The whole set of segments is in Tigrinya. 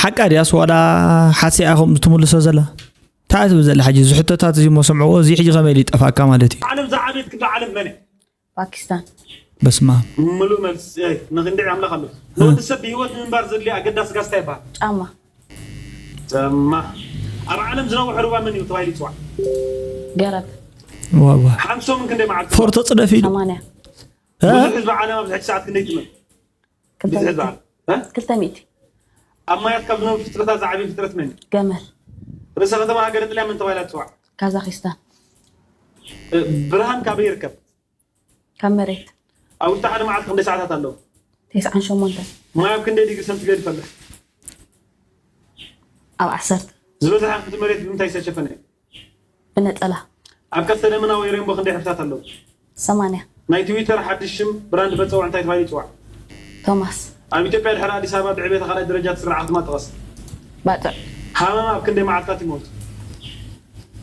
ሓቃ ድያስ ዋላ ሓሲያ ኢኹም ትምልሶ ዘላ? እንታይ ትብል ዘላ ሕጂ? እዚ ሕቶታት እዚ እሞ ሰምዕዎ፣ እዚ ሕጂ ከመይ ኢሉ ይጠፍኣካ ማለት እዩ? ዓለም ዝዓበየት ክፍለ ዓለም መን እያ? ፓኪስታን። በስመ ኣብ። ምሉእ መልሲ። እይ፣ ንክንድዒ ኣምላኽ ኣሎ። ንወዲ ሰብ ብህይወት ንምንባር ዘድልዮ ኣገዳሲ ጋዝ እንታይ ይበሃል? ጫማ። ጫማ። ኣብ ዓለም ዝነውሐ ሩባ መን እዩ ተባሂሉ ይፅዋዕ? ገረብ። ዋዋ። ሓንቲ ሰሙን ክንደይ መዓልቲ? ፎርቶ ጽደፍ ኢሉ። ሰማንያ። እ? ብዙሕ ህዝቢ ዓለም ኣብዚ ሕጂ ሰዓት ክንደይ ትመን? ክልተ ብዙሕ ህዝቢ ሚእቲ። ዓለም። እ? ክልተ ሚእቲ። ኣብ ማያት ካብ ዝነብሩ ፍጥረታት ዝዓበየ ፍጥረት መን እዩ? ገመል። ርእሰ ከተማ ሃገረ ጥልያን መን ተባሂላ ትፅዋዕ? ካዛኪስታን። እ፣ ብርሃን ካበይ ይርከብ? ካብ መሬት። ኣብ ውሽጢ ሓደ መዓልቲ ክንደይ ሰዓታት ኣለዉ? ተስዓን ሸሞንተን። ማይ ኣብ ክንደይ ዲግሪ ሰንቲግሬድ ይፈልሕ? ኣብ ዓሰርተ። ዝበዝሐ ክፍሊ መሬት ብምንታይ ዝተሸፈነ እዩ? ብነፀላ። ኣብ ቀስተ ደመና ወይ ሬንቦ ክንደይ ሕብርታት ኣለዉ? ሰማንያ። ናይ ትዊተር ሓድሽ ሽም ብራንድ መፀውዒ እንታይ ተባሂሉ ይፅዋዕ? ቶማስ። ኣብ ኢትዮጵያ ድሕሪ ኣዲስ ኣበባ ብዕቤት ካልኣይ ደረጃ ትስራዕ ከተማ ጥቐስ? ባፅዕ። ሃመማ ኣብ ክንደይ መዓልታት ይመውት?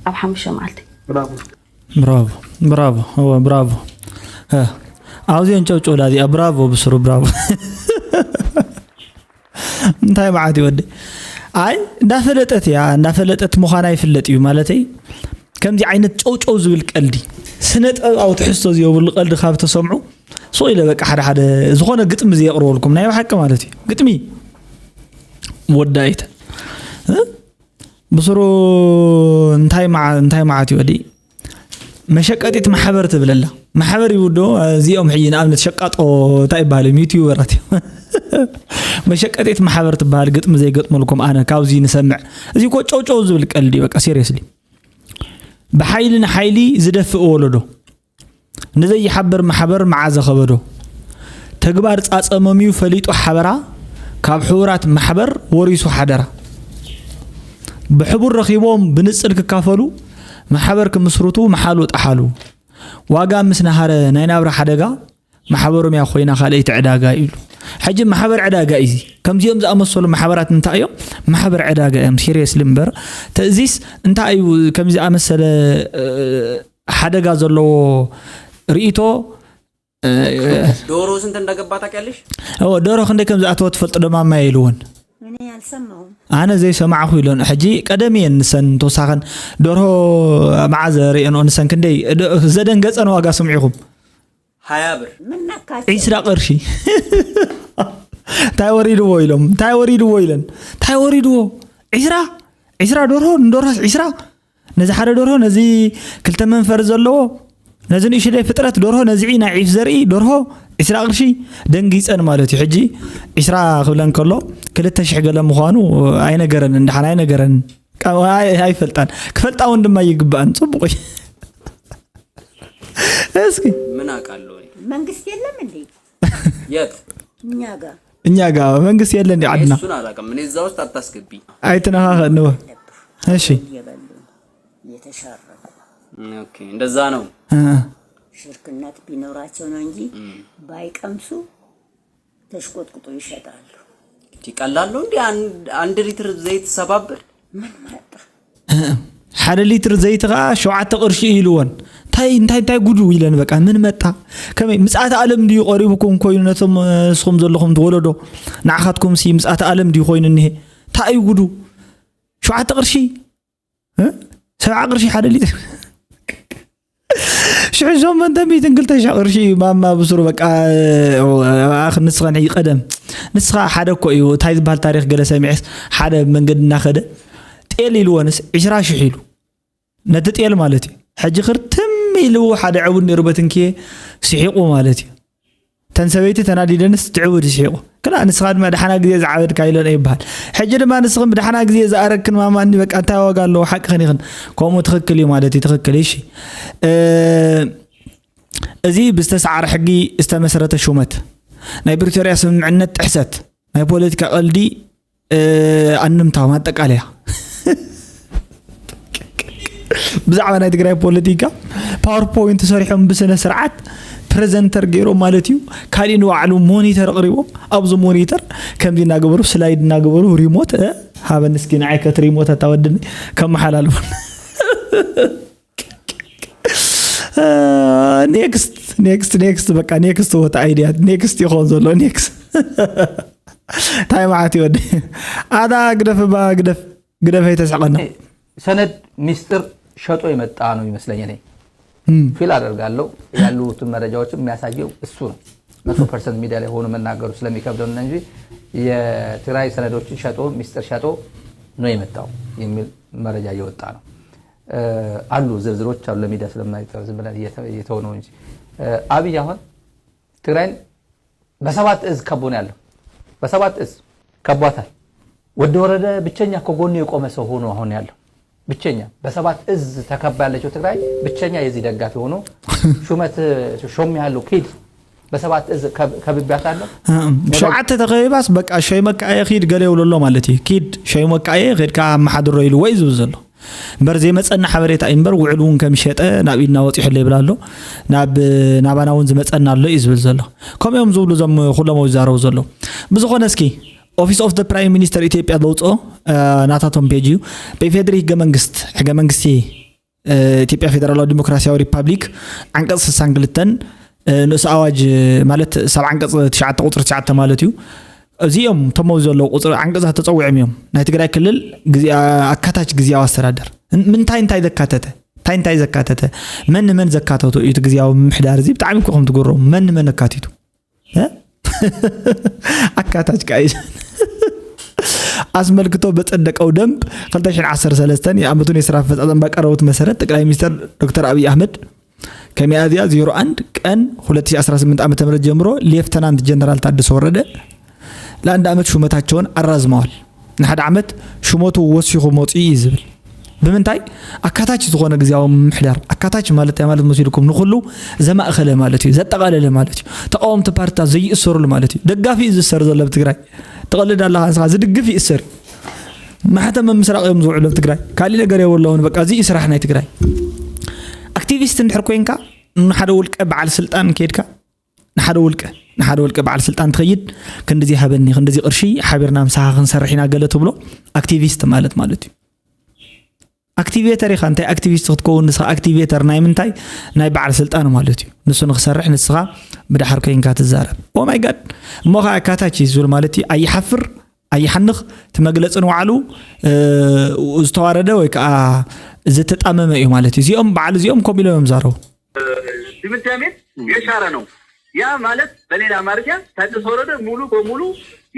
ኣብ ሓሙሽተ መዓልቲ። ብራቮ። ብራቮ፣ ብራቮ፣ እወ፣ ብራቮ። እ፣ ኣብዚኦ እንጨውጨውላ እዚኣ፣ ብራቮ ብስሩ፣ ብራቮ። እንታይ መዓት እዩ ወዲ? ኣይ፣ እንዳፈለጠት እያ፣ እንዳፈለጠት ምዃና ይፍለጥ እዩ ማለተይ። ከምዚ ዓይነት ጨውጨው ዝብል ቀልዲ፣ ስነ ጥበባዊ ትሕዝቶ ዝየብሉ ቀልዲ ካብ ተሰምዑ፣ ሱቕ ኢለ በቃ ሓደ ሓደ ዝኾነ ግጥሚ ዘየቕርበልኩም ናይ ብሓቂ ማለት እዩ። ግጥሚ ወዳይት። እ? ብስሩ እንታይ መዓ-፣ እንታይ መዓት እዩ ወዲ? መሸቀጢት ማሕበር ትብለላ። ማሕበር ይውዶ እዚኦም ሕጂ ንኣብነት ሸቃጦ እንታይ ይበሃል እዮም? ዩቲዩበራት እዮም። መሸቀጢት ማሕበር ትበሃል ግጥሚ ዘይገጥመልኩም ኣነ ካብዚ ንሰምዕ። እዚ እኮ ጨውጨው ዝብል ቀልዲ እዩ በቃ ሲሪየስሊ። ብሓይሊ ንሓይሊ ዝደፍእ ወለዶ። ንዘይሓብር ማሕበር መዓዘ ከበዶ። ተግባር ጻጸሞም እዩ ፈሊጡ ሓበራ ካብ ሕቡራት ማሕበር ወሪሱ ሓደራ። ብሕቡር ረኺቦም ብንጽል ክካፈሉ ማሕበር ክምስርቱ መሓሉ ጠሓሉ። ዋጋ ምስ ነሃረ ናይ ናብራ ሓደጋ ማሕበሮም እያ ኮይና ካልኣይቲ ዕዳጋ ይብሉ። ሕጂ ማሕበር ዕዳጋ እዩ እዚ። ከምዚኦም ዝኣመሰሉ ማሕበራት እንታይ እዮም? ማሕበር ዕዳጋ እዮም ሲሪየስሊ እምበር። ተእዚስ እንታይ እዩ ከምዚ ዝኣመሰለ እ፣ ሓደጋ ዘለዎ ርእይቶ እ፣ ዶሮ ስንት እንደገባ ታውቂያለሽ? ኦ፣ ዶሮ ክንደይ ከም ዝኣተወ ትፈልጡ ዶ ማማ ኢልዎን። እኔ አልሰማሁም። ኣነ ዘይሰማዕኹ ኢሎን ሕጂ ቀደም እየን ንሰን ተወሳኸን ደርሆ መዓዘ ርእየንኦ ንሰን ክንደይ ደ-፣ ዘደንገጸን ዋጋ ስምዒኹም። ሀያ ብር። ምን ነካቸው? ዒስራ ቅርሺ እንታይ ወሪድዎ ኢሎም እንታይ ወሪድዎ ኢለን እንታይ ወሪድዎ ዒስራ ዒስራ ደርሆ ንደርሆስ ዒስራ ነዚ ሓደ ደርሆ ነዚ ክልተ መንፈር ዘለዎ ነዚ ንእሽተይ ፍጥረት ደርሆ ነዚ ናይ ዒፍ ዘርኢ ደርሆ ዒስራ ቅርሺ ደንጊፀን ማለት እዩ። ሕጂ ዒስራ ክብለን ከሎ ክልተ ሽሕ ገለ ምዃኑ ኣይነገረንን፣ ደሓን ኣይነገረንን። ቃ-፣ ኣይ-፣ ኣይፈልጣን። ክፈልጣ እውን ድማ ይግባኣን። ፅቡቕ እዩ። እስኪ ምን አውቃለሁ እኔ። መንግስት የለም እንዴ? የት? እኛ ጋር እኛ ጋር መንግስት የለን ዓድና። እሱን አላውቅም እኔ። እዛ ውስጥ አታስገቢ። ኣይትነኻኸእንዎ። እሺ። እየበሉ እየተሻረዱ ኦኬ፣ እንደዛ ነው። እ፣ ሽርክነት ቢኖራቸው ነው እንጂ ባይቀምሱ ተሽቆጥቁጦ ይሸጣሉ። ይቀላሉ እንዲ አንድ፣ አንድ ሊትር ዘይት ሰባ ብር። ምን መጣ? እ፣ ሓደ ሊትር ዘይቲ ከዓ ሸውዓተ ቅርሺ እዩ ኢልዎን። እንታይ እንታይ እንታይ ጉዱ ኢለን በቃ ምን መጣ? ከመይ ምጽኣት ዓለም ድዩ ቀሪቡኩም ኮይኑ ነቶም እ፣ ንስኹም ዘለኹም ወለዶ ንዓኻትኩም ሲ ምጽኣት ዓለም ድዩ ኮይኑ እኒሄ? እንታይ እዩ ጉዱ? ሸውዓተ ቅርሺ እ? ሰብዓ ቅርሺ ሓደ ሊትር ሽሕ ሸሞንተ ሚእትን ክልተ ሽሕ ቅርሺ እዩ ማማ ብስሩ በቃ። ኣኽ ንስኸን ሕጂ ቀደም ንስኻ ሓደ እኮ እዩ እንታይ ዝበሃል ታሪኽ ገለ ሰሚዐስ ሓደ መንገዲ እናኸደ ጤል ኢልዎንስ ዕስራ ሽሕ ኢሉ ነቲ ጤል ማለት እዩ። ሕጂ ክርትም ኢልዎ ሓደ ዕቡድ ነይሩ በትንክየ ስሒቑ ማለት እዩ። ተን ሰበይቲ ተናዲደንስ ትዕውድ ይስሒቑ። ክላ ንስኻ ድማ ደሓና ግዜ ዝዓበድካ ኢለን ይበሃል። ሕጂ ድማ ንስኽን ብደሓና ግዜ ዝኣረግክን ማማ እኒ በቃ እንታይ ዋጋ ኣለዎ ሓቅኽን ኢኽን። ከምኡ ትኽክል እዩ ማለት እዩ ትኽክል እሺ። እ፣ እዚ ብዝተሰዓረ ሕጊ ዝተመስረተ ሹመት ናይ ፕሪቶርያ ስምምዕነት ጥሕሰት ናይ ፖለቲካ ቀልዲ እ፣ ኣንምታ ማጠቃለያ ብዛዕባ ናይ ትግራይ ፖለቲካ ፓወርፖይንት ሰሪሖም ብስነ ስርዓት ፕሬዘንተር ገይሮም ማለት እዩ። ካሊእ ንባዕሉ ሞኒተር ኣቕሪቦም ኣብዚ ሞኒተር ከምዚ እናገበሩ ስላይድ እናገበሩ ሪሞት እ፣ ሃበን እስኪ ንዓይ ከት ሪሞት ኣታወድኒ ከመሓላልፉን ኔክስት ኔክስት ኔክስት በቃ ኔክስት ወት ኣይድያ ኔክስት ይኸውን ዘሎ ኔክስት እንታይ ማለት እዩ ወዲ ኣታ ግደፍ ባ ግደፍ ግደፍ ኣይተስቀና ሰነድ ሚስጥር ሸጦ የመጣ ነው ይመስለኝ። እኔ ፊል አደርጋለሁ ያሉትን መረጃዎችም የሚያሳየው እሱ ነው። መቶ ፐርሰንት ሚዲያ ላይ ሆኖ መናገሩ ስለሚከብደው ነው እንጂ የትግራይ ሰነዶችን ሸጦ ሚስጥር ሸጦ ነው የመጣው የሚል መረጃ እየወጣ ነው። አሉ ዝርዝሮች አሉ። ለሚዲያ ስለማይቀር ዝም ብለን እየተው ነው እንጂ አብይ አሁን ትግራይን በሰባት እዝ ከቦ ነው ያለው። በሰባት እዝ ከቧታል። ወደ ወረደ ብቸኛ ከጎኑ የቆመ ሰው ሆኖ አሁን ያለው ብቸኛ በሰባት እዝ ተከባ ያለችው ትግራይ ብቸኛ የዚህ ደጋፊ ሆኖ ሹመት ሾም ያለው ኪድ በሰባት እዝ ከብቢያታለሁ። ሸውዓተ ተኸቢባስ በቃ ሸይመካ እየ ኪድ ገለ ይብሎ ኣሎ ማለት እዩ። ኪድ ሸይመካ እየ ኪድካ ኣመሓድሮ ኢሉ ወይ ዝብል ዘሎ እምበር ዘይመፀና ሓበሬታ እዩ እምበር ውዕል እውን ከም ሸጠ ናብ ኢድና ወፂሑ ኣሎ ይብል ኣሎ ናብ ናባና እውን ዝመፀና ኣሎ እዩ ዝብል ዘሎ። ከምኡ እዮም ዝብሉ እዞም ኩሎም ይዛረቡ ዘለዉ። ብዝኾነ እስኪ ኦፊስ ኦፍ ፕራይም ሚኒስተር ኢትዮጵያ ዘውፅኦ ናታቶም ፔጅ እዩ። ብኢፌድሪ ህገ መንግስት ሕገ መንግስቲ ኢትዮጵያ ፌደራላዊ ዲሞክራሲያዊ ሪፓብሊክ ዓንቀፅ ስሳን ክልተን ንእስ ኣዋጅ ማለት ሳብ ዓንቀፅ ትሽዓተ ቁፅሪ ትሽዓተ ማለት እዩ። እዚኦም ተመው ዘለዉ ቁፅሪ ዓንቀፃት ተፀዊዖም እዮም ናይ ትግራይ ክልል ኣካታች ግዜያዊ ኣስተዳደር ምንታይ እንታይ ዘካተተ እንታይ እንታይ ዘካተተ መን ንመን ዘካተቱ እዩ እቲ ግዜያዊ ምምሕዳር እዚ ብጣዕሚ እኮ ከም ትግረሙ መን ንመን ኣካቲቱ ኣካታች ቃይስ ኣስመልክቶ በጸደቀው ደንብ ክልተ ሽሕን ዓሰርተ ሰለስተን የዓመቱን የስራ አፈጻጸም ባቀረቡት መሰረት ጠቅላይ ሚኒስትር ዶክተር አብይ አህመድ ከሚያዝያ ዜሮ አንድ ቀን ሁለት ሺህ አስራ ስምንት ዓመተ ምህረት ጀምሮ ሌፍተናንት ጀነራል ታደሰ ወረደ ለአንድ ዓመት ሹመታቸውን አራዝመዋል። ንሓደ ዓመት ሹመቱ ወሲኹ መፂኡ እዩ ዝብል ብምንታይ ኣካታች ዝኾነ ግዜያዊ ምምሕዳር ኣካታች ማለት እንታይ ማለት መሲልኩም ንኩሉ ዘማእኸለ ማለት እዩ ዘጠቓለለ ማለት እዩ ተቃወምቲ ፓርትታት ዘይእሰሩሉ ማለት እዩ ደጋፊ እዩ ዝእሰር ዘሎ ኣብ ትግራይ ትቐልድ ኣለኻ ንስኻ ዝድግፍ ይእሰር እዩ ማሕተም ምምስራቕ እዮም ዝውዕሉ ኣብ ትግራይ ካሊእ ነገር የብለውን በቃ እዚ እዩ ስራሕ ናይ ትግራይ ኣክቲቪስት እንድሕር ኮይንካ ንሓደ ውልቀ በዓል ስልጣን ከድካ ንሓደ ውልቀ ንሓደ ውልቀ በዓል ስልጣን ትኸይድ ክንድዚ ሃበኒ ክንድዚ ቅርሺ ሓቢርና ምሳኻ ክንሰርሕ ኢና ገለ ትብሎ ኣክቲቪስት ማለት ማለት እዩ ኣክቲቬተር ኢኻ እንታይ ኣክቲቪስት ክትከውን ንስኻ ኣክቲቬተር ናይ ምንታይ ናይ በዓል ስልጣን ማለት እዩ ንሱ ንክሰርሕ ንስኻ ብድሓር ኮይንካ ትዛረብ ኦማይ ጋድ እሞ ከዓ ኣካታች እዩ ዝብል ማለት እዩ ኣይሓፍር ኣይሓንኽ እቲ መግለፂ ንባዕሉ ዝተዋረደ ወይ ከዓ ዝተጣመመ እዩ ማለት እዩ እዚኦም በዓል እዚኦም ከምኡ ኢሎም እዮም ዛረቡ ድምዳሜ የሻረ ነው። ያ ማለት በሌላ አማርኛ ታደሰ ወረደ ሙሉ በሙሉ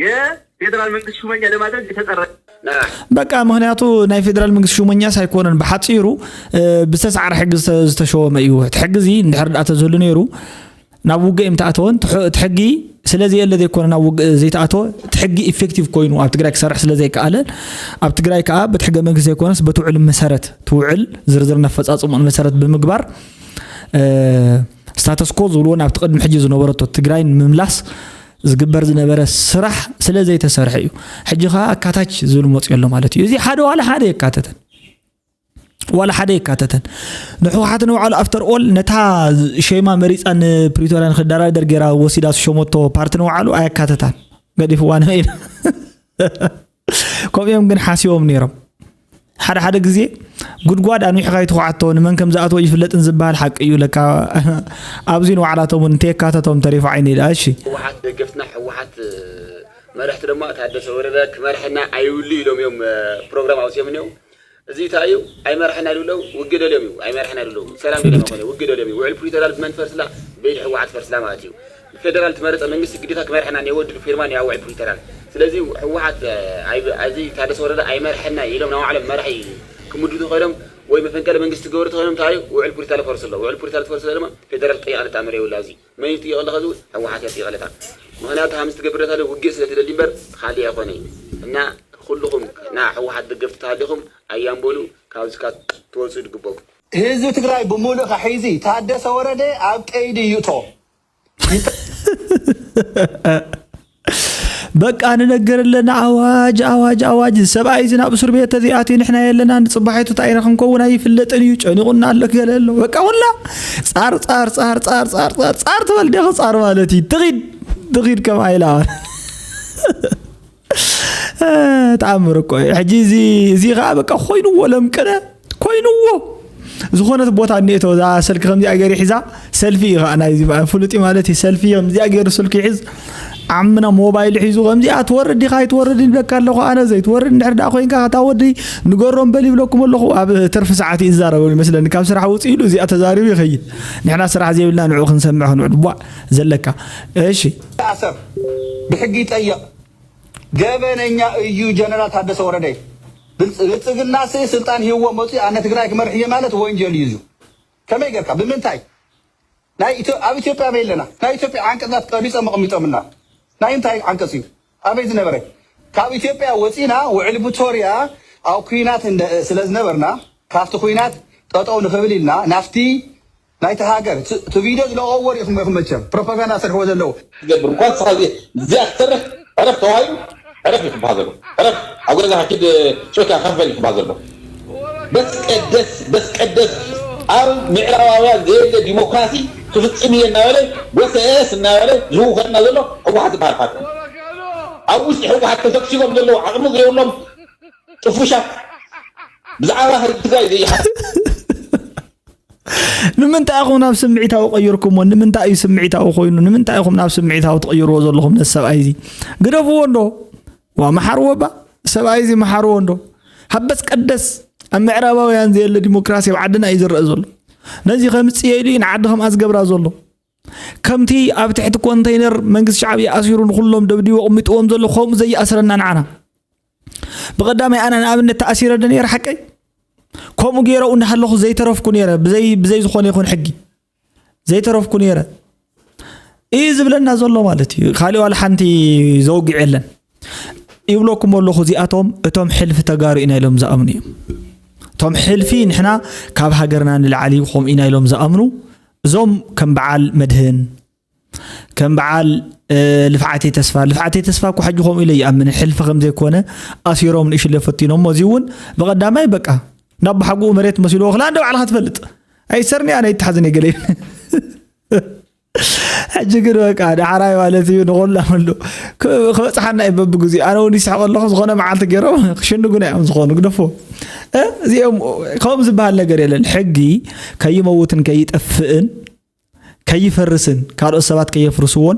የፌዴራል መንግስት ሹመኛ ለማድረግ የተጠረ በቃ ምክንያቱ ናይ ፌዴራል መንግስት ሹመኛስ ኣይኮነን ብሓፂሩ ብዝተሰዓረ ሕጊ ዝተሸወመ እዩ እቲ ሕጊ እዚ እንድሕር ዳኣ ተዝህሉ ነይሩ ናብ ውግእ እዮም ተኣተወን እቲ ሕጊ ስለዘየለ ዘይኮነ ናብ ውግእ ዘይተኣተወ እቲ ሕጊ ኢፌክቲቭ ኮይኑ ኣብ ትግራይ ክሰርሕ ስለዘይከኣለ ኣብ ትግራይ ከዓ በቲ ሕገ መንግስቲ ዘይኮነስ በቲ ውዕል መሰረት እቲ ውዕል ዝርዝር ነፈፃፅሙን መሰረት ብምግባር ስታተስኮ ዝብልዎ ናብቲ ቅድሚ ሕጂ ዝነበረቶ ትግራይ ንምምላስ ዝግበር ዝነበረ ስራሕ ስለ ዘይተሰርሐ እዩ ሕጂ ከዓ ኣካታች ዝብል መፅኡ ኣሎ ማለት እዩ እዚ ሓደ ዋላ ሓደ የካተተን ዋላ ሓደ የካተተን ንሕወሓት ንባዕሉ ኣፍተር ኦል ነታ ሸማ መሪፃ ንፕሪቶርያ ንክደራደር ገይራ ወሲዳ ዝሸመቶ ፓርቲ ንባዕሉ ኣየካተታን ገዲፍዋ ንበይና ከምኡ እዮም ግን ሓሲቦም ነይሮም ሓደ ሓደ ግዜ ጉድጓድ ኣንዊሕኻ ይትኹዓቶ ንመን ከም ዝኣትዎ ይፍለጥን ዝበሃል ሓቂ እዩ ለካ ኣብዚ ንባዕላቶም እውን እንተየካተቶም ተሪፉ ዓይነ ኢላ እሺ ህወሓት ደገፍትና ህወሓት መርሕቲ ድማ ታደሰ ወረደ ክመርሐና ኣይብሉ ኢሎም እዮም ፕሮግራም ኣውፅኦም እኒው እዚ እንታይ እዩ ኣይመርሐና ይብለው ውግእ ደልዮም እዩ ኣይመርሐና ይብለው ሰላም ደልዮም ኣይኮነ ውግእ ደልዮም እዩ ውዕል ፕሪቶሪያ ብመን ፈርስላ በይድ ህወሓት ፈርስላ ማለት እዩ ፌደራል ትመረፀ መንግስቲ ግዴታ ክመርሐና እኒዎ ድል ፊርማ እኒዋ ውዕል ፕሪቶሪያ ስለዚ ህወሓት እዚ ታደሰ ወረደ ኣይመርሐና ኢሎም ናብ ባዕሎም መራሒ ክምድዱ ኮይኖም ወይ መፈንቀለ መንግስቲ ክገብሩ ተኮይኖም እንታይ እዩ ውዕል ፕሪቶሪያ ፈርሱ ኣሎ ውዕል ፕሪቶሪያ ትፈርሱ ድማ ፌደራል ጠያቂ ነጣምር የብላ እዚ መን ይጥየቕ ኣለኻ ዝብል ህወሓት እያ ትጥየቕ ኣለታ ምክንያቱ ሃምዚ ትገብር ደታ ውግእ ስለ ትደሊ እምበር ካሊእ ኣይኮነ እዩ እና ኩልኹም ና ህወሓት ደገፍቲ ተሃሊኹም ኣያም በሉ ካብዚ ካብ ትወፁ ድግበኩም ህዝቢ ትግራይ ብምሉእ ካ ሒዚ ታደሰ ወረደ ኣብ ቀይዲ ይእቶ በቃ ንነገር ኣለና ኣዋጅ ኣዋጅ ኣዋጅ ሰብኣይ እዚ ናብ እስር ቤት ተዚኣትዩ ንሕና የለና ንፅባሒቱ ታይ ኢና ክንከውን ኣይፍለጥን እዩ ጨኒቁና ኣሎ ገለ ኣሎ በቃ ወላ ፃር ፃር ፃር ፃር ፃር ፃር ፃር ትበል ዲኻ ፃር ማለት እዩ ትኺድ ትኺድ ከም ኣይላ ተኣምር እኮ እዩ ሕጂ እዚ እዚ ከዓ በቃ ኮይንዎ ለምቅነ ኮይንዎ ዝኾነት ቦታ እኒኤቶ እዛ ስልኪ ከምዚኣ ገይሩ ሒዛ ሰልፊ እዩ ከዓ ናይዚ ፍሉጥ ማለት እዩ ሰልፊ ከምዚኣ ገይሩ ስልኪ ይሕዝ ዓምና ሞባይል ሒዙ ከምዚኣ ትወርድ ዲኻ ኣይትወርድ ይብለካ ኣለኹ። ኣነ ዘይትወርድ እንድሕር ደኣ ኮይንካ እታ ወዲ ንገሮም በል ይብለኩም ኣለኹ። ኣብ ትርፊ ሰዓት እዩ ዝዛረበሉ ይመስለኒ። ካብ ስራሕ ውፅእ ኢሉ እዚኣ ተዛሪቡ ይኸይድ። ንሕና ስራሕ ዘይብልና ንዕኡ ክንሰምዕ ክንውዕል ቧዕ ዘለካ። እሺ። ይኣሰር፣ ብሕጊ ይጠየቕ። ገበነኛ እዩ ጀነራል ታደሰ ወረደ። ብልጽ- ብልጽግና ሲ ስልጣን ሂዎ መጽኡ ኣነ ትግራይ ክመርሕ እየ ማለት ወንጀል እዩ። እዚ ከመይ ገርካ ብምንታይ ናይ ኢትዮ- ኣብ ኢትዮጵያ በይ ኣለና ናይ ኢትዮጵያ ዓንቀጻት ቀሪጾም ኣቐሚጦምና ናይ እንታይ ዓንቀጽ እዩ ኣበይ ዝነበረ ካብ ኢትዮጵያ ወጺና ውዕል ፕሪቶርያ ኣብ ኩናት እንደ- ስለ ዝነበርና ካብቲ ኩናት ጠጠው ንኽብል ኢልና ናፍቲ ናይቲ ሃገር እቲ ቪድዮ ዝለቀዎ ሪኢኹም ኢኹም መቸም ፕሮፓጋንዳ ሰርሕዎ ዘለዉ ትገብር እንኳን ንስኻ እዚ እዚኣ ክትሰርሕ ዕረፍ ተባሂሉ ዕረፍ እዩ ክበሃል ዘሎ ዕረፍ ኣብ ገዛኻ ኪድ ጨካ ከፍ በል እዩ ክበሃል ዘሎ በስቀደስ በስቀደስ ኣብ ምዕራባውያን ዘየለ ዲሞክራሲ ክፍፅም እየ እናበለ ጎሰስ እናበለ ዝህውኸና ዘሎ ህወሓት ዝበሃል ፓርቲ ኣብ ውሽጢ ህወሓት ተሰግሲጎም ዘለዉ ዓቕሚ ዘይብሎም ጥፉሻት ብዛዕባ ህዝቢ ትግራይ ዘይሓ ንምንታይ ኢኹም ናብ ስምዒታዊ ቀይርኩሞ? ንምንታይ እዩ ስምዒታዊ ኮይኑ? ንምንታይ ኢኹም ናብ ስምዒታዊ ትቕይርዎ ዘለኹም ነዚ ሰብኣይ እዚ? ግደፍዎ እንዶ ዋ መሓርዎ እባ ሰብኣይ እዚ መሓርዎ እንዶ ሃበስ ቀደስ ኣብ ምዕራባውያን ዘየለ ዲሞክራሲ ኣብ ዓድና እዩ ዝረአ ዘሎ። ነዚ ከምፅእ ኢሉ እዩ ንዓዲ ከምኣ ዝገብራ ዘሎ። ከምቲ ኣብ ትሕቲ ኮንተይነር መንግስቲ ሻዕብያ ኣሲሩ ንኹሎም ደብዲቡ ኣቕሚጥዎም ዘሎ ከምኡ ዘይኣስረና ንዓና። ብቐዳማይ ኣነ ንኣብነት ተኣሲረ ዶ ነይረ ሓቀይ? ከምኡ ገይረኡ እንዳሃለኹ ዘይተረፍኩ ነይረ ብዘይ ብዘይ ዝኾነ ይኹን ሕጊ ዘይተረፍኩ ነይረ እዩ ዝብለና ዘሎ ማለት እዩ። ካሊእ ዋላ ሓንቲ ዘውግዕ የለን ይብለኩም ኣለኹ። እዚኣቶም እቶም ሕልፊ ተጋሩ ኢና ኢሎም ዝኣምኑ እዮም። እቶም ሕልፊ ንሕና ካብ ሃገርና ንላዕሊ ከምኡ ኢና ኢሎም ዝኣምኑ እዞም ከም በዓል መድህን ከም በዓል ልፍዓተይ ተስፋ ልፍዓተይ ተስፋ እኮ ሕጂ ከምኡ ኢለ ይኣምን ሕልፊ ከም ዘይኮነ ኣሲሮም ንእሽለ ፈቲኖሞ እዚ እውን ብቐዳማይ በቃ ናብ ብሓጉኡ መሬት መሲልዎ ክላ እንደ ባዕልኻ ትፈልጥ ኣይሰርኒ ኣነ ይተሓዝኒ ገለ ሕጂ ግን በቃ ዳሕራይ ማለት እዩ ንቆላ መሉ ክበፅሓና እዩ በብግዜኡ ኣነ እውን ይስሕቅ ኣለኹ ዝኾነ መዓልቲ ገይሮም ክሽንጉና እዮም ዝኾኑ ግደፎ እዚኦም ከምኡ ዝበሃል ነገር የለን ሕጊ ከይመውትን ከይጠፍእን ከይፈርስን ካልኦት ሰባት ከየፍርስዎን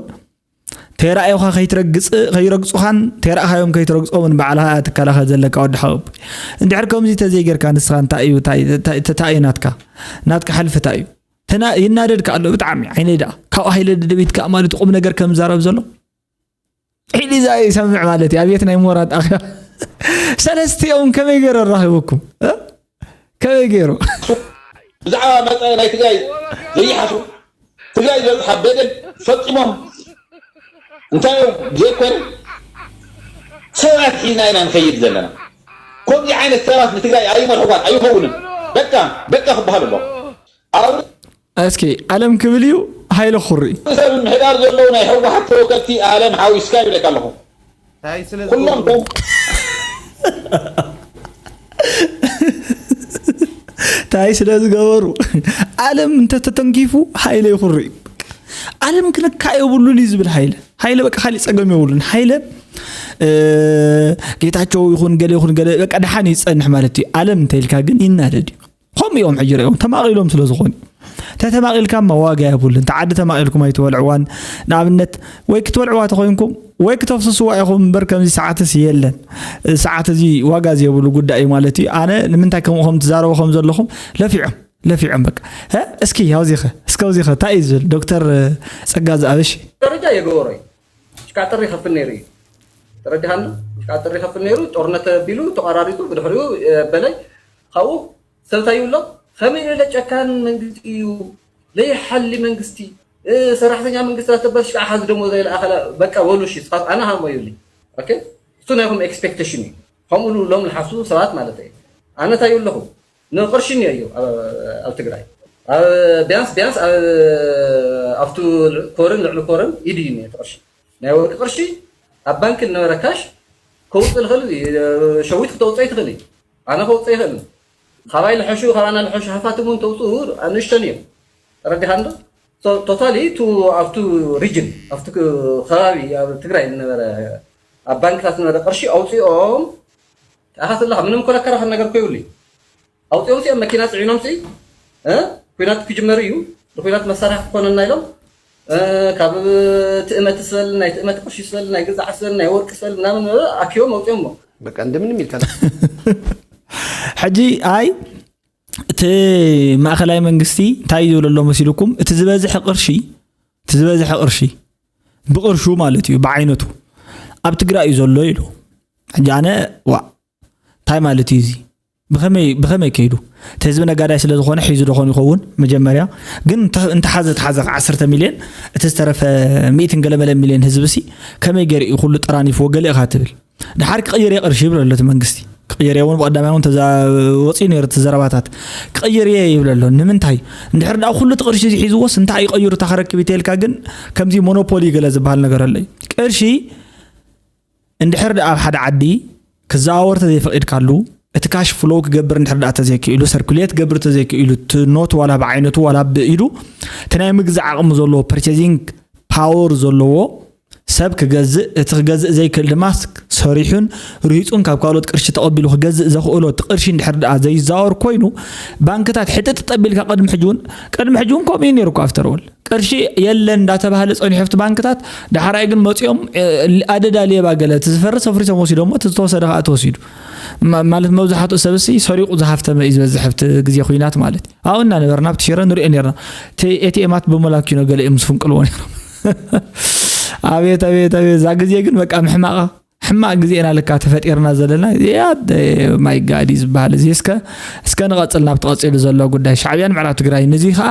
ተራእዮኻ ከይትረግጽ ከይረግጹኻን ተራእኻዮም ከይትረግጾምን ባዕልኻ ትከላኸል ዘለካ ወዲ ሓወቦይ እንድሕር ከምዚ ተዘይጌርካ ንስኻ እንታይ እዩ እንታይ እንታይ እዩ ናትካ ናትካ ሕልፊ እንታይ እዩ ተና ይናደድካ ኣሎ ብጣዕሚ ዓይነይ ደኣ ካብ ሃይለ ደደቢት ከኣ ማለት ቁም ነገር ከም ዛረብ ዘሎ ሒሊዛ ይሰምዕ ማለት እዩ ኣብየት ናይ ሞራት ኣኺ ሰለስቲኦም ከመይ ገይሩ ኣራኺቡኩም ከመይ ገይሩ ብዛዕባ መፃኢ ናይ ትግራይ ዘይሓስቡ ትግራይ ዝበፅሓ በደል ፈፂሞም እንታይ እዮም ዘይኮነ ሰባት ሒዝና ኢና ንኸይድ ዘለና ከምዚ ዓይነት ሰባት ንትግራይ ኣይመርሕዋን ኣይኸውንን በቃ በቃ ክበሃል ኣሎ ኣብ እስኪ ኣለም ክብል እዩ ሃይለ ኩሪ ሰብ ምሕዳር ዘለዉ ናይ ህወሓት ተወከልቲ ኣለም ሓዊስካ ይብለካ ኣለኹ ኩሎም ታይ ስለ ዝገበሩ ኣለም እንተተተንኪፉ ሃይለ ይኹሪ ኣለም ክንካ የብሉን እዩ ዝብል ሃይለ ሃይለ በቃ ካሊእ ፀገም የብሉን ሃይለ ጌታቸው ይኹን ገለ ይኹን ገለ በቃ ደሓን ይፀንሕ ማለት እዩ ኣለም እንተኢልካ ግን ይናደድ እዩ ከምኡ እዮም ሕጂ ሪኦም ተማቒሎም ስለ ዝኾኑ ተተማቒልካማ ዋጋ የብሉን ተዓዲ ተማቒልኩም ኣይትበልዕዋን ንኣብነት ወይ ክትበልዕዋ ተኾይንኩም ወይ ክተፍስስዋ ኢኹም እምበር ከምዚ ሰዓትስ የለን ሰዓት እዚ ዋጋ ዘየብሉ ጉዳይ እዩ ማለት እዩ ኣነ ንምንታይ ከምኡ ከም ትዛረቡ ከም ዘለኹም ለፊዖም ለፊዖም በቃ እስኪ ያውዚኸ እስከ ውዚኸ እንታይ እዩ ዝብል ዶክተር ፀጋ ዝኣብሽ ደረጃ የገበሮ እዩ ሽቃጥር ይኸፍል ነይሩ እዩ ተረዲኻኒ ሽቃጥር ይኸፍል ነይሩ ጦርነት ተቢሉ ተቋራሪጡ ብድሕሪኡ በለይ ካብኡ ሰብታይ ይብሎ ከመይ ዝበለ ጨካን መንግስቲ እዩ ለይሓሊ መንግስቲ ሰራሕተኛ መንግስቲ ተበስ ሽቃ ሓዝ ደሞ ዘይለኣኸለ በቃ በሉ እሺ ስኻት ኣነ ሃሞ ይብሊ ኦኬ እሱ ናይኹም ኤክስፔክቴሽን እዩ ከምኡ ሎም ዝሓስቡ ሰባት ማለት እዩ ኣነ እንታይ ኣለኹ ንቕርሺ እኒኦ እዩ ኣብ ትግራይ ቢያንስ ቢያንስ ኣብቱ ኮርን ልዕሊ ኮርን ኢድ እዩ እኒኦ ቅርሺ ናይ ወርቂ ቅርሺ ኣብ ባንክ ዝነበረ ካሽ ከውፅእ ልኽእል ሸዊት ክተውፅኦ ይትኽእል እዩ ኣነ ከውፅእ ይኽእል ካባይ ልሐሹ ካባና ልሐሹ ሃፋትም እውን ተውፅኡ ኣንእሽተን እዮም ተረዲኻ እንዶ ቶታሊ ቱ ኣብቱ ሪጅን ኣብቱ ከባቢ ኣብ ትግራይ ዝነበረ ኣብ ባንክታት ዝነበረ ቅርሺ ኣውፅኦም ተኣኻትለኻ ምንም ኮለከራኸ ነገር ኮይብሉ ኣውፅኦም ሲኦም መኪና ፅዒኖም ሲ ኩናት ክጅመር እዩ ንኩናት መሳርሒ ክኮነና ኢሎም ካብ ትእመት ዝበል፣ ናይ ትእመት ቅርሺ ዝበል፣ ናይ ገዛዕ ዝበል፣ ናይ ወርቂ ዝበል ምናምን ኣኪቦም ኣውፅኦሞ። በቃ እንደምንም ኢልካ ሕጂ ኣይ እቲ ማእኸላይ መንግስቲ እንታይ እዩ ዝብለሎ መሲልኩም? እቲ ዝበዝሐ ቅርሺ እቲ ዝበዝሐ ቅርሺ ብቅርሹ ማለት እዩ፣ ብዓይነቱ ኣብ ትግራይ እዩ ዘሎ ኢሉ። ሕጂ ኣነ ዋ እንታይ ማለት እዩ እዚ? ብኸመይ ብኸመይ ከይዱ? እቲ ህዝቢ ነጋዳይ ስለ ዝኾነ ሒዙ ዶ ኾን ይኸውን? መጀመርያ ግን እንተ- እንተሓዘ ተሓዘ ዓሰርተ ሚልዮን እቲ ዝተረፈ ሚእትን ገለመለ ሚልዮን ህዝቢ ሲ ከመይ ገይሩ እዩ ኩሉ ጠራኒፍዎ ገለ ኢኻ ትብል። ድሓር ክቕይር እየ ቅርሺ ይብል ኣሎ እቲ መንግስቲ። ክቕይር እየ እውን ብቐዳማይ እውን ተዛ- ወፂኡ ነይሩ እቲ ዘረባታት። ክቕይር እየ ይብል ኣሎ። ንምንታይ? እንድሕር ደኣ ኩሉ እቲ ቅርሺ እዚ ሒዝዎስ እንታይ እዩ ቀይሩ እታ ክረክብ እዩ ተልካ ግን ከምዚ ሞኖፖሊ ገለ ዝበሃል ነገር ኣሎ እዩ። ቅርሺ እንድሕር ደኣ ኣብ ሓደ ዓዲ ክዘዋወር ተዘይፈቒድካሉ እቲ ካሽ ፍሎው ክገብር እንድሕር ደኣ ተዘይክኢሉ ሰርኩሌት ክገብር ተዘይክኢሉ እቲ ኖት ዋላ ብዓይነቱ ዋላ ብኢዱ እቲ ናይ ምግዛእ ዓቕሚ ዘለዎ ፐርቸዚንግ ፓወር ዘለዎ ሰብ ክገዝእ እቲ ክገዝእ ዘይክእል ድማ ሰሪሑን ርሂፁን ካብ ካልኦት ቅርሺ ተቐቢሉ ክገዝእ ዘኽእሎ እቲ ቅርሺ እንድሕር ደኣ ዘይዘዋወር ኮይኑ ባንክታት ሕጥጥ ጠቢልካ ቅድሚ ሕጂ እውን ቅድሚ ሕጂ እውን ከምኡ እዩ ነይሩ እኮ ኣፍተርወል ቅርሺ የለን እንዳተባሃለ ፀኒሑ ኣብቲ ባንክታት ዳሕራይ ግን መፂኦም ኣደዳ ሌባ ገለ እቲ ዝፈርስ ኣፍሪሶም ወሲዶሞ እቲ ዝተወሰደ ከዓ ተወሲዱ ማለት መብዛሕትኡ ሰብ ሲ ሰሪቑ ዝሃፍተመ እዩ ዝበዝሕ ኣብቲ ግዜ ኩናት ማለት እዩ ኣብኡ እናነበርና ኣብቲ ሽረ ንሪኦ ነርና ኤቲኤማት ብምላኪኖ ገለ እዮም ዝፍንቅልዎ ነሮም ኣቤት ኣቤት ኣቤት እዛ ግዜ ግን በቃ ምሕማቓ ሕማቕ ግዜ ኢና ለካ ተፈጢርና ዘለና ያ ማይ ጋዲ ዝበሃል እዚ እስከ እስከ ንቐፅል ናብቲ ቀፂሉ ዘሎ ጉዳይ ሻዕብያን ምዕራብ ትግራይ ንዚ ከዓ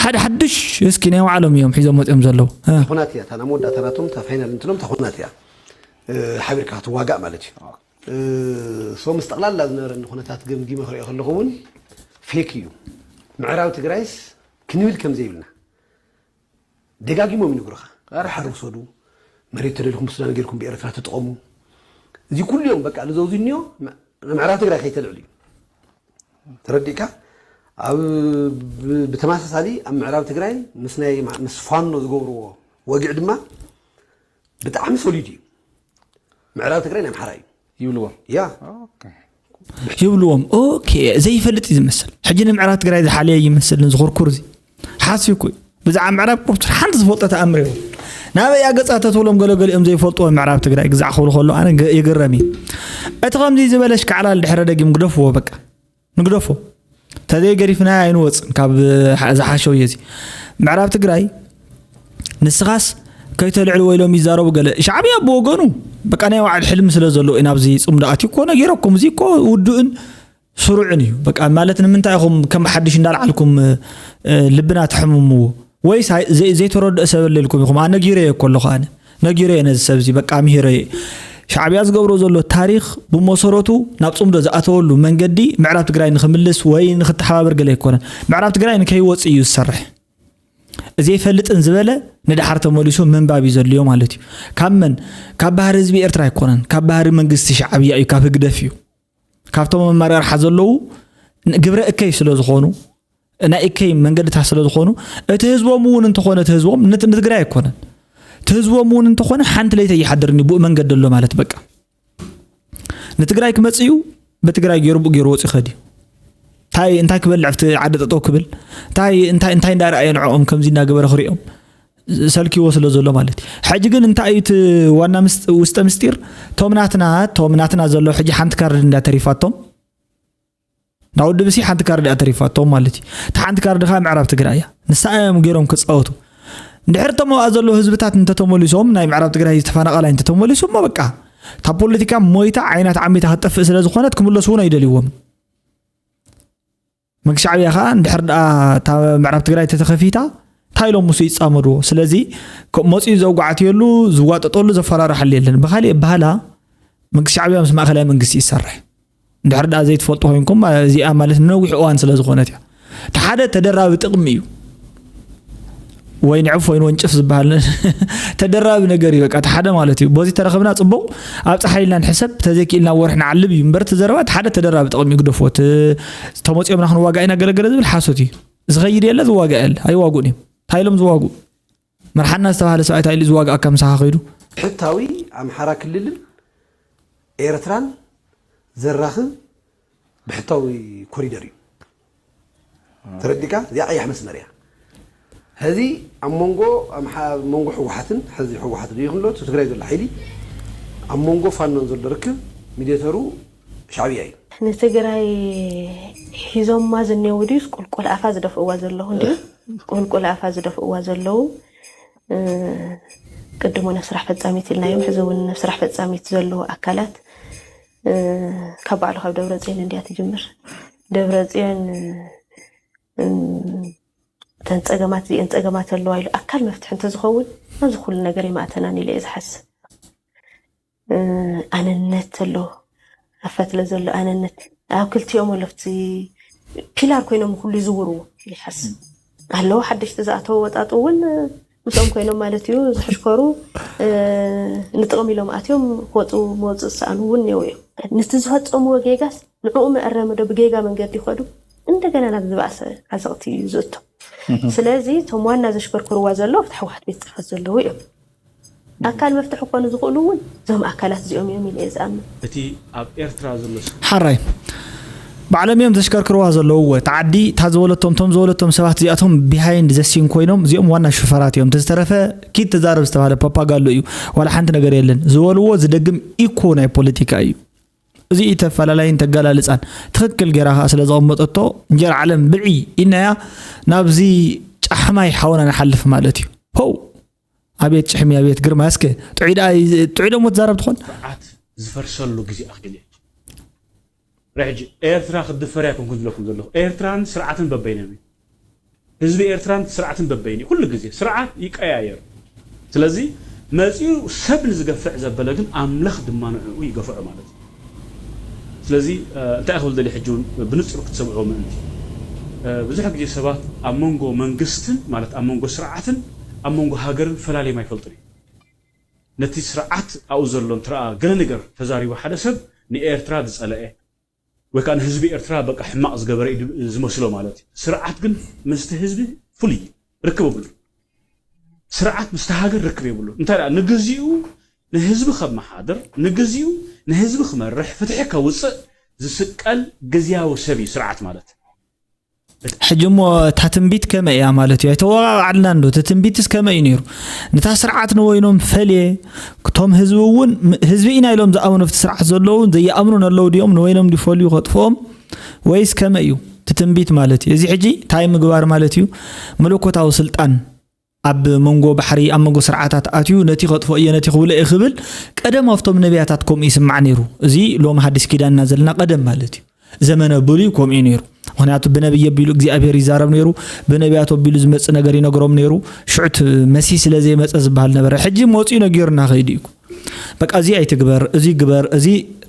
ሓደ ሓድሽ እስኪ ናይ ባዕሎም እዮም ሒዞም መፅኦም ዘለዉ ተኾናት እያ እታ መወዳእታ ናቶም እታ ፋይናል እንትኖም ተኾናት እያ ሓቢርካ ክትዋጋእ ማለት እዩ ሶ ምስ ጠቕላላ ዝነበረኒ ኩነታት ገምጊመ ክሪኦ ከለኹ እውን ፌክ እዩ ምዕራብ ትግራይስ ክንብል ከም ዘይብልና ደጋጊሞም ይነግሩኻ ዳሕር ውሰዱ መሬት ተደሊኹም ብሱዳን ጌርኩም ብኤርትራ ተጠቐሙ እዚ ኩሉ እዮም በቃ ልዘውዚ እኒኦ ምዕራብ ትግራይ ከይተልዕሉ እዩ ተረዲእካ ኣብ ብተመሳሳሊ ኣብ ምዕራብ ትግራይ ምስ ናይ ምስ ፋኖ ዝገብርዎ ወግዕ ድማ ብጣዕሚ ሶሊድ እዩ ምዕራብ ትግራይ ናይ ኣምሓራ እዩ ይብልዎም ያ ኦኬ። ይብልዎም ኦኬ ዘይፈልጥ እዩ ዝመስል ሕጂ ንምዕራብ ትግራይ ዝሓለየ ይመስል ንዝኹርኩር እዚ ሓስብኩ እዩ ብዛዕባ ምዕራብ ቁርቱር ሓንቲ ዝፈልጦ ተኣምር ይብሉ ናበይ ኣገፃ ተትብሎም ገለገሊኦም ዘይፈልጥዎ ምዕራብ ትግራይ ግዛዕ ክብሉ ከሎ ኣነ ገ- ይግረም እዩ እቲ ከምዚ ዝበለ ሽካዕላል ድሕረ ደጊም ግደፍዎ በቃ ንግደፎ ተዘይገዲፍና ኣይንወፅን ካብ ዝሓሸው እየ እዚ ምዕራብ ትግራይ ንስኻስ ከይተልዕልዎ ኢሎም ይዛረቡ ገለ ሻዕብያ ብወገኑ በቃ ናይ ባዕሉ ሕልሚ ስለ ዘለዎ እዩ ናብዚ ፅምዶ ኣትዩ እኮ ነጊረኩም እዚ እኮ ውዱእን ስሩዕን እዩ በቃ ማለት ንምንታይ ኢኹም ከም ሓድሽ እንዳልዓልኩም ልብና ተሕምምዎ ወይስ ዘይተረድኦ ሰብ ኣለልኩም ኢኹም ኣነ ነጊረዮ እኮ ኣለኹ ኣነ ነጊረዮ ነዚ ሰብ እዚ በቃ ምሂረዮ ሻዕብያ ዝገብሮ ዘሎ ታሪኽ ብመሰረቱ ናብ ፅምዶ ዝኣተወሉ መንገዲ ምዕራብ ትግራይ ንክምልስ ወይ ንክተሓባበር ገለ ኣይኮነን ምዕራብ ትግራይ ንከይወፅእ እዩ ዝሰርሕ ዘይፈልጥን ዝበለ ንድሓር ተመሊሱ ምንባብ እዩ ዘድልዮ ማለት እዩ ካብ መን ካብ ባህሪ ህዝቢ ኤርትራ ኣይኮነን ካብ ባህሪ መንግስቲ ሻዕብያ እዩ ካብ ህግደፍ እዩ ካብቶም ኣመራርሓ ዘለዉ ግብረ እከይ ስለ ዝኾኑ ናይ እከይ መንገድታት ስለ ዝኾኑ እቲ ህዝቦም እውን እንተኾነ እቲ ህዝቦም ንትግራይ ኣይኮነን እቲ ህዝቦም እውን እንተኾነ ሓንቲ ለይቲ ኣይሓድርን ብኡ መንገዲ ኣሎ ማለት በቃ ንትግራይ ክመፅእ እዩ ብትግራይ ገይሩ ብኡ ገይሩ ወፂኡ ከድ እዩ እንታይ እንታይ ክበልዕ ኣብቲ ዓዲ ጠጠው ክብል እንታይ እንታይ እንታይ እንዳረኣየ ንዕኦም ከምዚ እናገበረ ክሪኦም ሰልኪዎ ስለ ዘሎ ማለት እዩ ሕጂ ግን እንታይ እዩ እቲ ዋና ውስጠ ምስጢር ቶም ናትና ቶም ናትና ዘሎ ሕጂ ሓንቲ ካርድ እንዳተሪፋቶም ናብ ውድብ ሲ ሓንቲ ካርድ እያ ተሪፋቶም ማለት እዩ እቲ ሓንቲ ካርድ ከዓ ምዕራብ ትግራይ እያ ንሳ እዮም ገይሮም ክፃወቱ እንድሕር እቶም ኣብኣ ዘለዉ ህዝብታት እንተተመሊሶም ናይ ምዕራብ ትግራይ ተፈናቃላይ እንተተመሊሱ እሞ በቃ እታ ፖለቲካ ሞይታ ዓይናት ዓሚታ ክትጠፍእ ስለ ዝኾነት ክምለሱ እውን ኣይደልይዎም መንግስቲ ሻዕብያ ከዓ እንድሕር ደኣ እታ ምዕራብ ትግራይ ተተኸፊታ እንታይ ኢሎም ምስ ይፃመድዎ ስለዚ መፅኡ ዘውጓዕትየሉ ዝዋጠጠሉ ዘፈራርሓሉ የለን ብካሊእ ባህላ መንግስቲ ሻዕብያ ምስ ማእኸላይ መንግስቲ ይሰርሕ እንድሕር ደኣ ዘይትፈልጡ ኮይንኩም እዚኣ ማለት ንነዊሕ እዋን ስለ ዝኾነት እያ እቲ ሓደ ተደራቢ ጥቕሚ እዩ ወይ ንዕፍ ወይ ንወንጭፍ ዝበሃል ተደራቢ ነገር እዩ በቃ ሓደ ማለት እዩ በዚ ተረኸብና ፅቡቕ ኣብ ፀሓይ ኢልና ንሕሰብ ተዘይክኢልና ወርሒ ንዓልብ እዩ እምበር እቲ ዘረባ እቲ ሓደ ተደራቢ ጥቕሚ ግደፎ ተመፂኦምና ክንዋጋ ኢና ገለገለ ዝብል ሓሶት እዩ ዝኸይድ የለ ዝዋጋ የለ ኣይዋጉን እዮም እንታይ ኢሎም ዝዋጉ መርሓና ዝተባሃለ ሰብኣይ እንታይ ኢሉ ዝዋጋ ካብ ምሳኻ ከይዱ ብሕታዊ ኣምሓራ ክልልን ኤርትራን ዘራኽብ ብሕታዊ ኮሪደር እዩ ተረዲካ እዚኣ ቀያሕ መስመር እያ ሕዚ ኣብ መንጎ ኣምሓ መንጎ ህወሓትን ሕዚ ህወሓት ድዩ ይኹን ሎ ትግራይ ዘሎ ሓይሊ ኣብ መንጎ ፋኖን ዘሎ ርክብ ሚዲተሩ ሻዕብያ እዩ። ንትግራይ ሒዞማ ዝኔው ድዩስ ቁልቁል ኣፋ ዝደፍእዋ ዘለዉ እንዲ ቁልቁል ኣፋ ዝደፍእዋ ዘለዉ ቅድሞ ናብ ስራሕ ፈፃሚት ኢልናዮም ሕዚ እውን ናብ ስራሕ ፈፃሚት ዘለዉ ኣካላት ካብ ባዕሉ ካብ ደብረፅዮን እንዲያ ትጅምር። ደብረፅዮን እተን ፀገማት እዚአን ፀገማት ኣለዋ ኢሉ ኣካል መፍትሒ እንተዝኸውን ኣብዚ ኩሉ ነገር ይማእተናን ኢለ እየ ዝሓስብ። ኣነነት ዘሎ ኣብ ፈትለ ዘሎ ኣነነት ኣብ ክልቲኦም ኣለፍቲ ፒላር ኮይኖም ኩሉ ይዝውርዎ ይሓስብ ኣለዉ ሓደሽቲ ዝኣተወ ወጣጡ እውን ምስኦም ኮይኖም ማለት እዩ ዝሕሽከሩ ንጥቕሚ ኢሎም ኣትዮም ክወፁ መወፁ ዝሰኣኑ እውን እኔው እዮም። ነቲ ዝፈፀምዎ ጌጋስ ንዕኡ መእረሚ ዶ ብጌጋ መንገዲ ይኸዱ እንደገና ናብ ዝበኣሰ ዓዘቕቲ እዩ ዝእቶ። ስለዚ እቶም ዋና ዘሽከርክርዋ ዘለዉ ኣብቲ ሕወሓት ቤት ፅሕፈት ዘለዉ እዮም። ኣካል መፍትሒ ክኾኑ ዝኽእሉ እውን እዞም ኣካላት እዚኦም እዮም ኢለ እየ ዝኣምን። እቲ ኣብ ኤርትራ ዘሎ ሰብ ሓራይ ባዕሎም እዮም ዘሽከርክርዋ ዘለዉ እወ እታ ዓዲ እታ ዝበለቶም እቶም ዝበለቶም ሰባት እዚኣቶም ቢሃይንድ ዘሲን ኮይኖም እዚኦም ዋና ሽፈራት እዮም ተዝተረፈ ኪድ ተዛረብ ዝተባሃለ ፓፓጋሎ እዩ ዋላ ሓንቲ ነገር የለን ዝበልዎ ዝደግም ኢኮ ናይ ፖለቲካ እዩ እዚ ተፈላለይን ተጋላልፃን ትኽክል ገይራ ከዓ ስለ ዘቐመጠቶ እንጀራ ዓለም ብዒ ኢናያ ናብዚ ጫሕማይ ሓውና ንሓልፍ ማለት እዩ ሆው ኣቤት ጭሕሚ ኣቤት ግርማ እስከ ጥዑይ ደኣ ጥዑይ ደሞ ትዛረብ ትኾን ስርዓት ዝፈርሰሉ ግዜ ኣኺሉ እዩ ሕጂ ኤርትራ ክትድፈር እያ ኮንኩ ዝብለኩም ዘለኹ ኤርትራን ስርዓትን በበይኖም እዩ ህዝቢ ኤርትራን ስርዓትን በበይኑ ኩሉ ግዜ ስርዓት ይቀያየር። ስለዚ መጺኡ ሰብ ንዝገፍዕ ዘበለ ግን ኣምላኽ ድማ ንዕኡ ይገፍዖ ማለት እዩ። ስለዚ እንታይ ክብል ደልየ ሕጂ እውን ብንጹር ክትሰምዕዎ ምእንቲ ብዙሕ ግዜ ሰባት ኣብ መንጎ መንግስትን ማለት ኣብ መንጎ ስርዓትን ኣብ መንጎ ሃገርን ፈላልዮም ኣይፈልጡን እዮም። ነቲ ስርዓት ኣብኡ ዘሎ እንትረኣ ገለ ነገር ተዛሪቡ ሓደ ሰብ ንኤርትራ ዝጸለኤ ወይ ከዓ ንህዝቢ ኤርትራ በቃ ሕማቕ ዝገበረ እዩ ዝመስሎ ማለት እዩ። ስርዓት ግን ምስቲ ህዝቢ ፍሉይ እዩ፣ ርክብ የብሉን። ስርዓት ምስቲ ሃገር ርክብ የብሉን። እንታይ ደኣ ንግዚኡ ንህዝቢ ከመሓድር፣ ንግዚኡ ንህዝቢ ክመርሕ፣ ፍትሒ ከውፅእ ዝስቀል ግዝያዊ ሰብ እዩ ስርዓት ማለት። ሕጂ እሞ እታ ትንቢት ከመይ እያ ማለት እዩ ኣይተወቃቃዕልናን ዶ እቲ ትንቢትስ ከመይ እዩ ነይሩ ነታ ስርዓት ንወይኖም ፈልየ እቶም ህዝቢ እውን ህዝቢ ኢና ኢሎም ዝኣምኑ ኣብቲ ስርዓት ዘለዉ ዘይኣምኑ ኣለዉ ድዮም ንወይኖም ድዩ ፈልዩ ከጥፍኦም ወይስ ከመይ እዩ እቲ ትንቢት ማለት እዩ እዚ ሕጂ እንታይ ምግባር ማለት እዩ መለኮታዊ ስልጣን ኣብ መንጎ ባሕሪ ኣብ መንጎ ስርዓታት ኣትዩ ነቲ ከጥፎ እየ ነቲ ክብሎ እየ ክብል ቀደም ኣብቶም ነቢያታት ከምኡ ይስማዕ ነይሩ። እዚ ሎሚ ሓዲስ ኪዳንና ዘለና ቀደም ማለት እዩ። ዘመነ ብሉይ ከምኡ እዩ ነይሩ። ምክንያቱ ብነቢይ ኣቢሉ እግዚኣብሔር ይዛረብ ነይሩ፣ ብነቢያት ኣቢሉ ዝመጽእ ነገር ይነግሮም ነይሩ። ሽዑ እቲ መሲህ ስለ ዘይመጸ ዝበሃል ነበረ። ሕጂ መጺኡ ነጊሩና ከይዱ እዩ። በቃ እዚ ኣይትግበር፣ እዚ ግበር፣ እዚ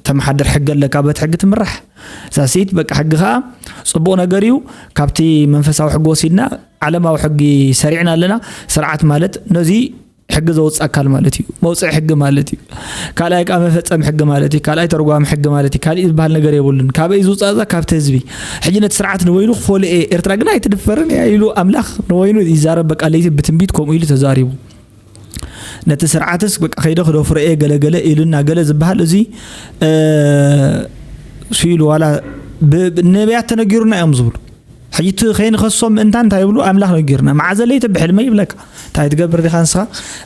ተመሓድር ሕጊ ኣለካ፣ በቲ ሕጊ ትምራሕ። ዛሲት በቃ ሕጊ ከዓ ፅቡቕ ነገር እዩ። ካብቲ መንፈሳዊ ሕጊ ወሲድና ዓለማዊ ሕጊ ሰሪዕና ኣለና። ስርዓት ማለት ነዚ ሕጊ ዘውፅእ ኣካል ማለት እዩ። መውፅዒ ሕጊ ማለት እዩ። ካልኣይ ከዓ መፈፀሚ ሕጊ ማለት እዩ። ካልኣይ ተርጓሚ ሕጊ ማለት እዩ። ካሊእ ዝበሃል ነገር የብሉን። ካበይ ዝውፃእ እዛ ካብቲ ህዝቢ። ሕጂ ነቲ ስርዓት ንበይኑ ክፈሉ እየ። ኤርትራ ግን ኣይትድፈርን እያ ኢሉ ኣምላኽ ንበይኑ ይዛረብ። በቃ ለይቲ ብትንቢት ከምኡ ኢሉ ተዛሪቡ። ነቲ ስርዓትስ በቃ ከይደ ክደፍሮ እየ ገለ ገለ ኢሉና ገለ ዝበሃል እዚ ስኢሉ ዋላ ነቢያት ተነጊሩና እዮም ዝብሉ ሕጂ እቲ ከይንኸሶም ምእንታ እንታይ ይብሉ ኣምላኽ ነጊርና መዓዘ ለይቲ ብሕልመ ይብለካ እንታይ ትገብር ዲኻ ንስኻ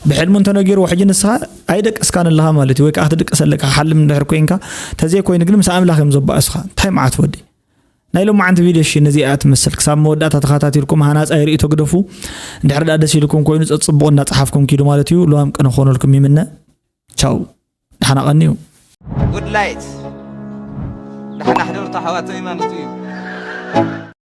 ብሕልሙ እንተነጊርዎ ሕጂ ንስኻ ኣይደቀስካን ኣለኻ ማለት እዩ ወይ ከዓ ክትድቅስ ኣለካ ሓልም እንድሕር ኮይንካ ተዘይኮይኑ ግን ምስ ኣምላኽ እዮም ዘባእሱኻ እንታይ መዓት ወዲ ናይ ሎማዓንቲ ቪድዮ እሺ ነዚኣ እያ ትመስል ክሳብ መወዳእታ ተኸታቲልኩም ሃናፃይ ርእይቶ ግደፉ እንድሕር ደኣ ደስ ኢልኩም ኮይኑ ፀፅቡቕ እናፀሓፍኩም ኪዱ ማለት እዩ ልዋም ቅነ ክኾነልኩም ይምነ ቻው ደሓና ቀንዩ Good light ደሓና ሕደሩ ኣሕዋት ኣይማኖት እዩ